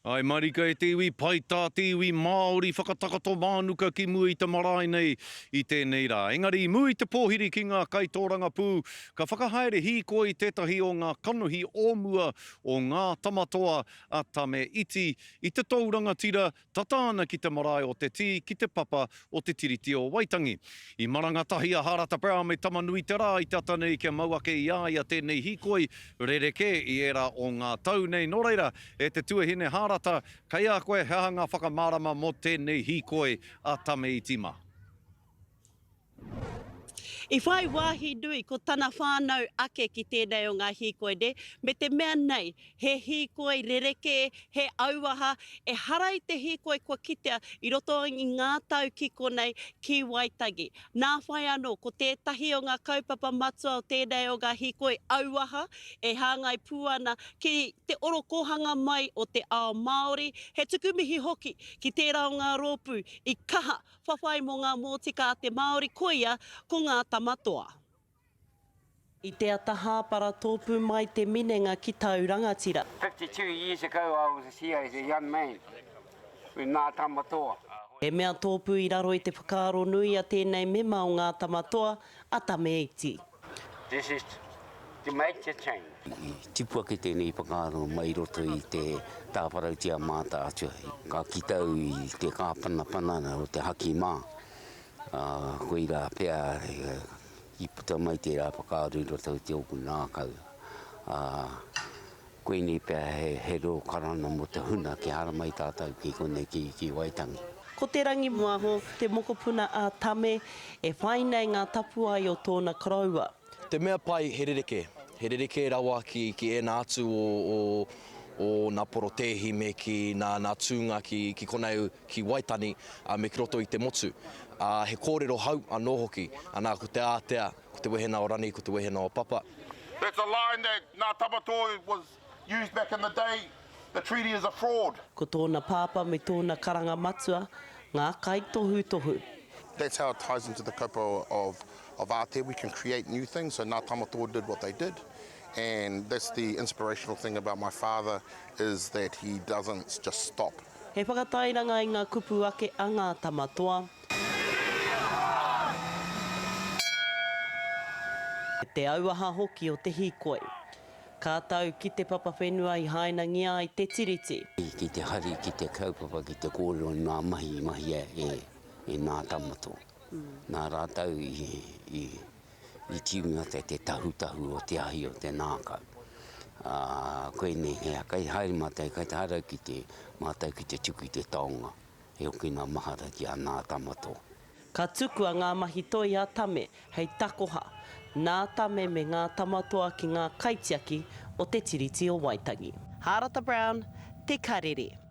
Ae marika e te iwi, pai tā te iwi Māori whakatakato mānuka ki mua i te marae nei i tēnei rā. Engari i mua i te pōhiri ki ngā kaitōrangapū, ka whakahaere hīkoi tētahi o ngā kanohi o mua o Ngā Tamatoa a Tame Iti i te tou rangatira tata ana ki te marae o Te Tī ki te papa o te Tiriti o Waitangi. I maranga tahi a Harata Brown me Tamanuiterā i te ata nei kia mau ake i a ia tēnei hīkoi rerekē i ērā o ngā tau nei. Nō reira, e te tuahine Harata, kei a koe he aha ngā whakamārama mō tēnei hīkoi a Tame Iti mā? I whai wāhi nui ko tana whānau ake ki tēnei o ngā hīkoi nei, me te mea nei, he hīkoi rerekē, he auaha, ehara i te hīkoi kua kitea i roto i ngā tau ki konei, ki Waitangi. Nā whai anō, ko tētahi o ngā kaupapa matua o tēnei o ngā hīkoi auaha e hāngai pū ana ki te orokohanga mai o te ao Māori, he tuku mihi hoki ki tērā o ngā rōpū i kaha Whawhai mō ngā mōtika a te Māori koia ko ngā tama toa. I te ata hāpara tōpū mai te minenga ki tau rangatira. 52 years ago I was here as a young man with Ngā Tama Toa. He mea tōpū i raro i te whakaaro nui a tēnei mema o Ngā Tama Toa, a Tame Iti. This is to make the change. I tipu ake tēnei whakaaro mai i roto i te tāwharautia mātaatua. Ka kita au i te kāpanapanana o te haki mā, ā, koirā pea i puta mai tērā whakaaro i roto i te ōku ngākau. Ā, Koinei pea he reo karanga mō te huna kia haramai tātou ki konei ki Waitangi. Ko Te Rangimuaho te mokopuna a Tame e whai nei ngā tapuae o tōna koroua. Te mea pai he rerekē, he rerekē rawa ki ki ēnā atu o o o nā porotēhi me ki nā nā tūnga ki ki konei ki Waitani a me ki roto i te motu. Ā, he kōrero hau anō hoki, anā ko te ātea, ko te wehena o Rani, ko te wehena o Papa. That's a line that Ngā Tamatoa was used back in the day, the treaty is a fraud. Ko tōna pāpā me tōna karanga matua ngā kaitohutohu. That's how it ties into the kaupapa of of Ātea, we can create new things, so Ngā Tamatoa did what they did and that's the inspirational thing about my father is that he doesn't just stop. He whakatairanga i ngā kupu ake a Ngā Tamatoa. Te auaha hoki o te hīkoi. Ka tau ki te papa whenua i hainangia ai te Tiriti. Ki te hari, ki te kaupapa, ki te kōrero i ngā mahi i mahia e ngā tamato. Nā rātou i tīmata te tahutahu o te ahi o te nākau. Ā, koinei he kai haere mātou, kai te haere au ki te, mātou ki te tuku i te taonga. He okina mahara ki a Nā Tamato. Ka tukua ngā mahi toi a Tame hei takoha nā Tame me ngā tamatoa ki ngā kaitiaki o te Tiriti o Waitangi. Hārata Brown, Te Karere.